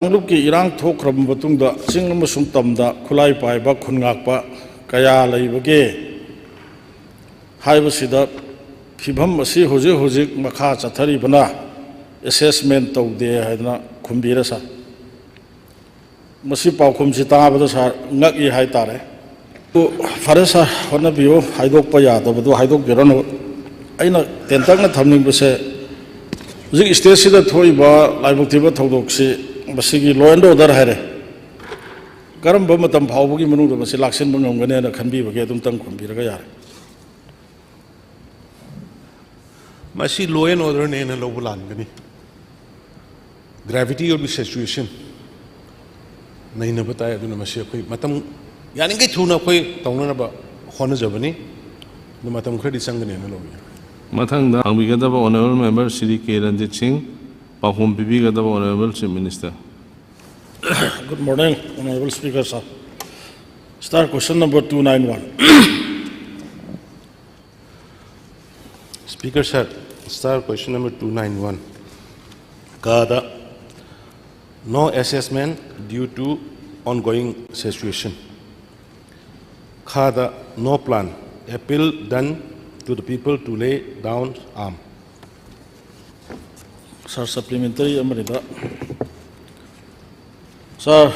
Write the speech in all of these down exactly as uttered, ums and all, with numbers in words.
ꯀꯥꯡꯂꯨꯞꯀꯤ ꯏꯔꯥꯡ ꯊꯣꯛꯈ꯭ꯔꯕ ꯃꯇꯨꯡꯗ ꯆꯤꯡ ꯑꯃꯁꯨꯡ ꯇꯝꯗ ꯈꯨꯠꯂꯥꯏ ꯄꯥꯏꯕ ꯈꯨꯟ ꯉꯥꯛꯄ ꯀꯌꯥ ꯂꯩꯕꯒꯦ ꯍꯥꯏꯕꯁꯤꯗ ꯐꯤꯕꯝ ꯑꯁꯤ ꯍꯧꯖꯤꯛ ꯍꯧꯖꯤꯛ ꯃꯈꯥ ꯆꯠꯊꯔꯤꯕꯅ assessment ꯇꯧꯗꯦ ꯍꯥꯏꯗꯅ ꯈꯨꯝꯕꯤꯔꯦ ꯁꯥꯔ꯫ ꯃꯁꯤ ꯄꯥꯎꯈꯨꯝꯁꯤ ꯇꯥꯕꯗ ꯁꯥꯔ ꯉꯛꯏ ꯍꯥꯏꯇꯥꯔꯦ꯫ ꯑꯗꯨ ꯐꯔꯦ ꯁꯥꯔ, ꯍꯣꯠꯅꯕꯤꯌꯨ, ꯍꯥꯏꯗꯣꯛꯄ ꯌꯥꯗꯕꯗꯨ ꯍꯥꯏꯗꯣꯛꯄꯤꯔꯅꯨ꯫ ꯑꯩꯅ ꯇꯦꯟꯇꯛꯅ ꯊꯝꯅꯤꯡꯕꯁꯦ, ꯍꯧꯖꯤꯛ ꯁ꯭ꯇꯦꯠꯁꯤꯗ ꯊꯣꯛꯏꯕ ꯂꯥꯏꯕꯛ ꯊꯤꯕ ꯊꯧꯗꯣꯛꯁꯤ ꯃꯁꯤꯒꯤ law and order ꯍꯥꯏꯔꯦ, ꯀꯔꯝꯕ ꯃꯇꯝ ꯐꯥꯎꯕꯒꯤ ꯃꯅꯨꯡꯗ ꯃꯁꯤ ꯂꯥꯛꯁꯤꯟꯕ ꯉꯝꯒꯅꯤ ꯍꯥꯏꯅ ꯈꯟꯕꯤꯕꯒꯦ? ꯑꯗꯨꯝꯇꯪ ꯈꯨꯝꯕꯤꯔꯒ ꯌꯥꯔꯦ꯫ ꯃꯁꯤ law and orderꯅꯦꯅ ꯂꯧꯕ ꯂꯥꯟꯒꯅꯤ꯫ Gravity of the situation ꯅꯩꯅꯕ ꯇꯥꯏ꯫ ꯑꯗꯨꯅ ꯃꯁꯤ ꯑꯩꯈꯣꯏ ꯃꯇꯝ ꯌꯥꯔꯤꯈꯩ ꯊꯨꯅ ꯑꯩꯈꯣꯏ ꯇꯧꯅꯅꯕ ꯍꯣꯠꯅꯖꯕꯅꯤ꯫ ꯑꯗꯨ ꯃꯇꯝ ꯈꯔꯗꯤ ꯆꯪꯒꯅꯦꯅ ꯂꯧꯏ꯫ ꯃꯊꯪꯗ ꯍꯪꯕꯤꯒꯗꯕ Honourable Member ꯁ꯭ꯔꯤ ꯀꯦ ꯔꯟꯖꯤꯠ ꯁꯤꯡ, ꯄꯥꯎꯈꯨꯝ ꯄꯤꯕꯤꯒꯗꯕ Honourable Chief Minister꯫ Good morning, Honourable Speaker sir. Star question number two nine one. Speaker sir, star question number two nine one. ꯀꯗ, no assessment due to ongoing situation. ꯈꯗ, no plan, appeal done to the people to lay down arm. Sir, supplementary ꯑꯃꯅꯤꯗ꯫ ꯁꯥꯔ,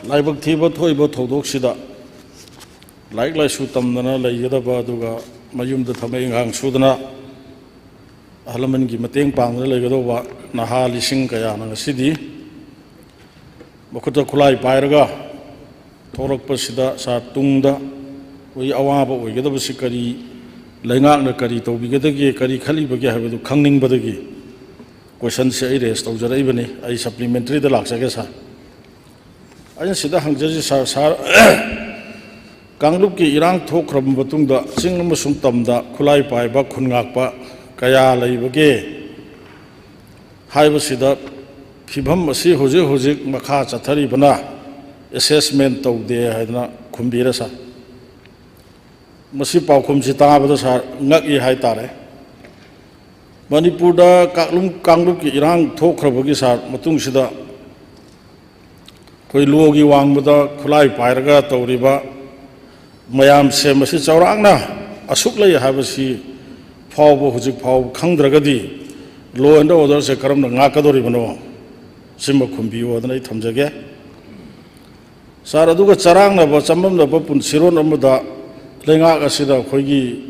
ꯂꯥꯏꯕꯛ ꯊꯤꯕ ꯊꯣꯛꯏꯕ ꯊꯧꯗꯣꯛꯁꯤꯗ ꯂꯥꯏꯔꯤꯛ ꯂꯥꯏꯁꯨ ꯇꯝꯗꯅ ꯂꯩꯒꯗꯕ, ꯑꯗꯨꯒ ꯃꯌꯨꯝꯗ ꯊꯕꯛ ꯏꯪꯈꯥꯡ ꯁꯨꯗꯅ ꯑꯍꯜ ꯂꯃꯟꯒꯤ ꯃꯇꯦꯡ ꯄꯥꯡꯗꯨꯅ ꯂꯩꯒꯗꯧꯕ ꯅꯍꯥ ꯂꯤꯁꯤꯡ ꯀꯌꯥꯅ ꯉꯁꯤꯗꯤ ꯃꯈꯨꯠꯇ ꯈꯨꯠꯂꯥꯏ ꯄꯥꯏꯔꯒ ꯊꯣꯛꯂꯛꯄꯁꯤꯗ, ꯁꯥꯔ, ꯇꯨꯡꯗ ꯑꯩꯈꯣꯏꯒꯤ ꯑꯋꯥꯕ ꯑꯣꯏꯒꯗꯕꯁꯤ ꯀꯔꯤ, ꯂꯩꯉꯥꯛꯅ ꯀꯔꯤ ꯇꯧꯕꯤꯒꯗꯒꯦ, ꯀꯔꯤ ꯈꯜꯂꯤꯕꯒꯦ ꯍꯥꯏꯕꯗꯨ ꯈꯪꯅꯤꯡꯕꯗꯒꯤ questionꯁꯦ ꯑꯩ raise ꯇꯧꯖꯔꯛꯏꯕꯅꯤ꯫ ꯑꯩ supplementaryꯗ ꯂꯥꯛꯆꯒꯦ ꯁꯥꯔ꯫ ꯑꯩꯅ ꯁꯤꯗ ꯍꯪꯖꯔꯤꯁꯤ ꯁꯥꯔ, ꯁꯥꯔ, ꯀꯥꯡꯂꯨꯞꯀꯤ ꯏꯔꯥꯡ ꯊꯣꯛꯈ꯭ꯔꯕ ꯃꯇꯨꯡꯗ ꯆꯤꯡ ꯑꯃꯁꯨꯡ ꯇꯝꯗ ꯈꯨꯠꯂꯥꯏ ꯄꯥꯏꯕ ꯈꯨꯟ ꯉꯥꯛꯄ ꯀꯌꯥ ꯂꯩꯕꯒꯦ ꯍꯥꯏꯕꯁꯤꯗ ꯐꯤꯕꯝ ꯑꯁꯤ ꯍꯧꯖꯤꯛ ꯍꯧꯖꯤꯛ ꯃꯈꯥ ꯆꯠꯊꯔꯤꯕꯅ assessment ꯇꯧꯗꯦ ꯍꯥꯏꯗꯅ ꯈꯨꯝꯕꯤꯔꯦ ꯁꯥꯔ꯫ ꯃꯁꯤ ꯄꯥꯎꯈꯨꯝꯁꯤ ꯇꯥꯕꯗ ꯁꯥꯔ ꯉꯛꯏ ꯍꯥꯏꯇꯥꯔꯦ꯫ ꯃꯅꯤꯄꯨꯔꯗ ꯀꯥꯡꯂꯨꯞ-, ꯀꯥꯡꯂꯨꯞꯀꯤ ꯏꯔꯥꯡ ꯊꯣꯛꯈ꯭ꯔꯕꯒꯤ ꯁꯥꯔ ꯃꯇꯨꯡꯁꯤꯗ ꯑꯩꯈꯣꯏ ꯂꯣꯒꯤ ꯋꯥꯡꯃꯗ ꯈꯨꯠꯂꯥꯏ ꯄꯥꯏꯔꯒ ꯇꯧꯔꯤꯕ ꯃꯌꯥꯝꯁꯦ, ꯃꯁꯤ ꯆꯥꯎꯔꯥꯛꯅ ꯑꯁꯨꯛ ꯂꯩ ꯍꯥꯏꯕꯁꯤ ꯐꯥꯎꯕ ꯍꯧꯖꯤꯛ ꯐꯥꯎꯕ ꯈꯪꯗ꯭ꯔꯒꯗꯤ, law and order ꯁꯦ ꯀꯔꯝꯅ ꯉꯥꯛꯀꯗꯧꯔꯤꯕꯅꯣ? ꯁꯤꯃ ꯈꯨꯝꯕꯤꯌꯨ ꯍꯥꯏꯗꯅ ꯑꯩ ꯊꯝꯖꯒꯦ꯫ ꯁꯥꯔ, ꯑꯗꯨꯒ ꯆꯔꯥꯡꯅꯕ, ꯆꯃꯝꯅꯕ ꯄꯨꯟꯁꯤꯔꯣꯟ ꯑꯃꯗ ꯂꯩꯉꯥꯛ ꯑꯁꯤꯗ ꯑꯩꯈꯣꯏꯒꯤ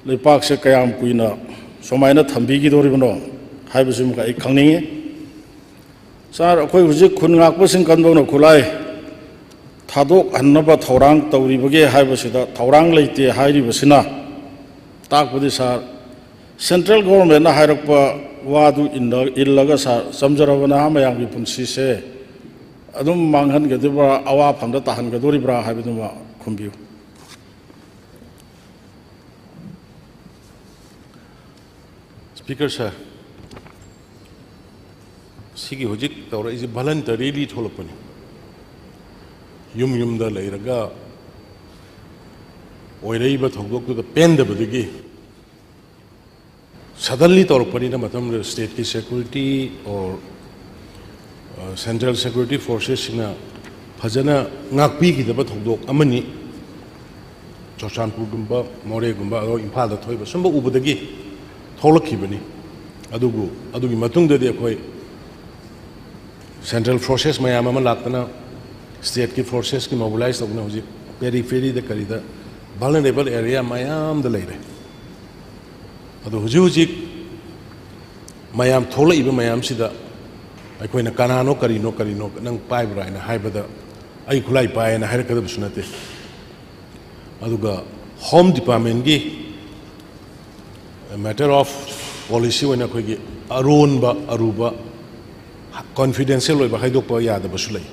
ꯂꯩꯄꯥꯛꯁꯦ ꯀꯌꯥꯝ ꯀꯨꯏꯅ ꯁꯨꯃꯥꯏꯅ ꯊꯝꯕꯤꯈꯤꯗꯧꯔꯤꯕꯅꯣ ꯍꯥꯏꯕꯁꯤꯃ ꯑꯩ ꯈꯪꯅꯤꯡꯉꯤ꯫ ꯁꯥꯔ, ꯑꯩꯈꯣꯏ ꯍꯧꯖꯤꯛ ꯈꯨꯟ ꯉꯥꯛꯄꯁꯤꯡ ꯀꯝꯗꯧꯅ ꯈꯨꯠꯂꯥꯏ ꯊꯥꯗꯣꯛꯍꯟꯅꯕ ꯊꯧꯔꯥꯡ ꯇꯧꯔꯤꯕꯒꯦ ꯍꯥꯏꯕꯁꯤꯗ ꯊꯧꯔꯥꯡ ꯂꯩꯇꯦ ꯍꯥꯏꯔꯤꯕꯁꯤꯅ ꯇꯥꯛꯄꯗꯤ, ꯁꯥꯔ, central government ꯅ ꯍꯥꯏꯔꯛꯄ ꯋꯥꯗꯨ ꯏꯟꯅ-, ꯏꯜꯂꯒ, ꯁꯥꯔ, ꯆꯝꯖꯔꯕ ꯅꯍꯥ ꯃꯌꯥꯝꯒꯤ ꯄꯨꯟꯁꯤꯁꯦ ꯑꯗꯨꯝ ꯃꯥꯡꯍꯟꯒꯗꯧꯔꯤꯕ꯭ꯔꯥ, ꯑꯋꯥꯐꯝꯗ ꯇꯥꯍꯟꯒꯗꯧꯔꯤꯕ꯭ꯔꯥ ꯍꯥꯏꯕꯗꯨꯃ ꯈꯨꯝꯕꯤꯌꯨ꯫ Speaker sir, ꯁꯤꯒꯤ ꯍꯧꯖꯤꯛ ꯇꯧꯔꯛꯏꯁꯦ voluntarily ꯊꯣꯛꯂꯛꯄꯅꯤ꯫ ꯌꯨꯝ ꯌꯨꯝꯗ ꯂꯩꯔꯒ ꯑꯣꯏꯔꯛꯏꯕ ꯊꯧꯗꯣꯛꯇꯨꯗ ꯄꯦꯟꯗꯕꯗꯒꯤ suddenly ꯇꯧꯔꯛꯄꯅꯤꯅ, ꯃꯇꯝꯗꯨꯗ state ꯀꯤ security or, ꯑ, central security forces ꯁꯤꯡꯅ ꯐꯖꯅ ꯉꯥꯛꯄꯤꯈꯤꯗꯕ ꯊꯧꯗꯣꯛ ꯑꯃꯅꯤ꯫ ꯆꯨꯔꯆꯥꯟꯄꯨꯔꯒꯨꯝꯕ, ꯃꯣꯔꯦꯒꯨꯝꯕ, ꯑꯗꯣ ꯏꯝꯐꯥꯜꯗ ꯊꯣꯛꯏꯕ ꯁꯨꯝꯕ ꯎꯕꯗꯒꯤ ꯊꯣꯛꯂꯛꯈꯤꯕꯅꯤ꯫ ꯑꯗꯨꯕꯨ ꯑꯗꯨꯒꯤ ꯃꯇꯨꯡꯗꯗꯤ ꯑꯩꯈꯣꯏ central forces ꯃꯌꯥꯝ ꯑꯃ ꯂꯥꯛꯇꯅ, state ꯀꯤ forces ꯀꯤ mobilize ꯇꯧꯗꯅ ꯍꯧꯖꯤꯛ periphery ꯗ ꯀꯔꯤꯗ vulnerable area ꯃꯌꯥꯝꯗ ꯂꯩꯔꯦ꯫ ꯑꯗꯣ ꯍꯧꯖꯤꯛ ꯍꯧꯖꯤꯛ ꯃꯌꯥꯝ ꯊꯣꯛꯂꯛꯏꯕ ꯃꯌꯥꯝꯁꯤꯗ ꯑꯩꯈꯣꯏꯅ ꯀꯅꯥꯅꯣ, ꯀꯔꯤꯅꯣ, ꯀꯔꯤꯅꯣ, ꯅꯪ ꯄꯥꯏꯕ꯭ꯔꯥ ꯍꯥꯏꯅ ꯍꯥꯏꯕꯗ, "ꯑꯩ ꯈꯨꯠꯂꯥꯏ ꯄꯥꯏ" ꯍꯥꯏꯅ ꯍꯥꯏꯔꯛꯀꯗꯕꯁꯨ ꯅꯠꯇꯦ꯫ ꯑꯗꯨꯒ Home Department ꯀꯤ matter of policy ꯑꯣꯏꯅ ꯑꯩꯈꯣꯏꯒꯤ ꯑꯔꯣꯟꯕ, ꯑꯔꯨꯕ, confidential ꯑꯣꯏꯕ ꯍꯥꯏꯗꯣꯛꯄ ꯌꯥꯗꯕꯁꯨ ꯂꯩ꯫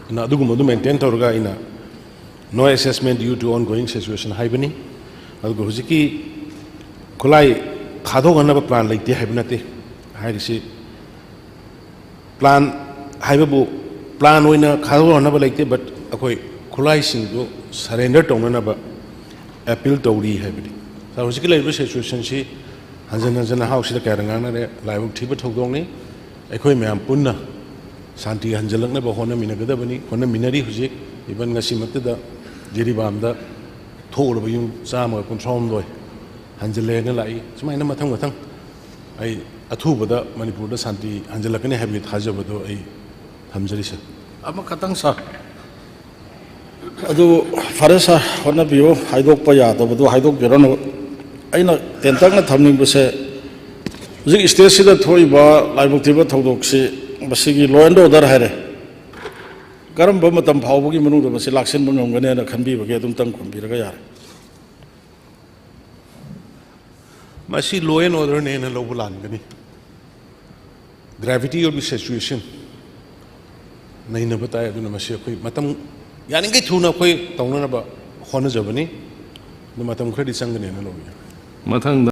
ꯑꯗꯨꯅ ꯑꯗꯨꯒꯨꯝꯕꯗꯨ maintain ꯇꯧꯔꯒ ꯑꯩꯅ "No assessment due to ongoing situation" ꯍꯥꯏꯕꯅꯤ꯫ ꯑꯗꯨꯒ ꯍꯧꯖꯤꯛꯀꯤ ꯈꯨꯠꯂꯥꯏ ꯊꯥꯗꯣꯛꯅꯅꯕ plan ꯂꯩꯇꯦ ꯍꯥꯏꯕ ꯅꯠꯇꯦ꯫ ꯍꯥꯏꯔꯤꯁꯤ plan ꯍꯥꯏꯕꯕꯨ plan ꯑꯣꯏꯅ ꯊꯥꯗꯣꯛꯅꯅꯕ ꯂꯩꯇꯦ, but ꯑꯩꯈꯣꯏ ꯈꯨꯠꯂꯥꯏꯁꯤꯡꯗꯨ surrender ꯇꯧꯅꯅꯕ appeal ꯇꯧꯔꯤ ꯍꯥꯏꯕꯅꯤ꯫ ꯁꯥꯔ, ꯍꯧꯖꯤꯛꯀꯤ ꯂꯩꯔꯤꯕ situation ꯁꯤ ꯍꯟꯖꯟ ꯍꯟꯖꯟꯅ House ꯁꯤꯗ ꯀꯌꯥꯔꯛ ꯉꯥꯡꯅꯔꯦ, ꯂꯥꯏꯕꯛ ꯊꯤꯕ ꯊꯧꯗꯣꯛꯅꯤ꯫ ꯑꯩꯈꯣꯏ ꯃꯌꯥꯝ ꯄꯨꯟꯅ ꯁꯥꯟꯇꯤ ꯍꯟꯖꯤꯜꯂꯛꯅꯕ ꯍꯣꯠꯅꯃꯤꯟꯅꯒꯗꯕꯅꯤ, ꯍꯣꯠꯅꯃꯤꯟꯅꯔꯤ꯫ ꯍꯧꯖꯤꯛ even ꯉꯁꯤꯃꯛꯇꯗ ꯖꯤꯔꯤꯕꯥꯝꯗ ꯊꯣꯛꯎꯔꯕ ꯌꯨꯝ ꯆꯥꯝꯃꯒ ꯀꯨꯟꯊ꯭ꯔꯥꯍꯨꯝꯗꯣꯏ ꯍꯟꯖꯤꯜꯂꯦꯅ ꯂꯥꯛꯏ꯫ ꯁꯨꯃꯥꯏꯅ ꯃꯊꯪ ꯃꯊꯪ ꯑꯩ ꯑꯊꯨꯕꯗ ꯃꯅꯤꯄꯨꯔꯗ ꯁꯥꯟꯇꯤ ꯍꯟꯖꯤꯜꯂꯛꯀꯅꯤ ꯍꯥꯏꯕꯒꯤ ꯊꯥꯖꯕꯗꯣ ꯑꯩ ꯊꯝꯖꯔꯤ, ꯁꯥꯔ꯫ ꯑꯃꯈꯛꯇꯪ, ꯁꯥꯔ꯫ ꯑꯗꯨ ꯐꯔꯦ, ꯁꯥꯔ, ꯍꯣꯠꯅꯕꯤꯌꯨ꯫ ꯍꯥꯏꯗꯣꯛꯄ ꯌꯥꯗꯕꯗꯨ ꯍꯥꯏꯗꯣꯛꯄꯤꯔꯅꯨ꯫ ꯑꯩꯅ ꯇꯦꯟꯇꯛꯅ ꯊꯝꯅꯤꯡꯕꯁꯦ, ꯍꯧꯖꯤꯛ ꯁ꯭ꯇꯦꯠꯁꯤꯗ ꯊꯣꯛꯏꯕ ꯂꯥꯏꯕꯛ ꯊꯤꯕ ꯊꯧꯗꯣꯛꯁꯤ, ꯃꯁꯤꯒꯤ law and order ꯍꯥꯏꯔꯦ, ꯀꯔꯝꯕ ꯃꯇꯝ ꯐꯥꯎꯕꯒꯤ ꯃꯅꯨꯡꯗ ꯃꯁꯤ ꯂꯥꯛꯁꯤꯟꯕ ꯉꯝꯒꯅꯤ ꯍꯥꯏꯅ ꯈꯟꯕꯤꯕꯒꯦ? ꯑꯗꯨꯝꯇꯪ ꯈꯨꯝꯕꯤꯔꯒ ꯌꯥꯔꯦ꯫ ꯃꯁꯤ law and orderꯅꯦꯅ ꯂꯧꯕ ꯂꯥꯟꯒꯅꯤ꯫ Gravity of the situation ꯅꯩꯅꯕ ꯇꯥꯏ꯫ ꯑꯗꯨꯅ ꯃꯁꯤ ꯑꯩꯈꯣꯏ ꯃꯇꯝ, ꯌꯥꯔꯤꯈꯩ ꯊꯨꯅ ꯑꯩꯈꯣꯏ ꯇꯧꯅꯅꯕ ꯍꯣꯠꯅꯖꯕꯅꯤ꯫ ꯑꯗꯨ ꯃꯇꯝ ꯈꯔꯗꯤ ꯆꯪꯒꯅꯦꯅ ꯂꯧꯏ꯫ ꯃꯊꯪꯗ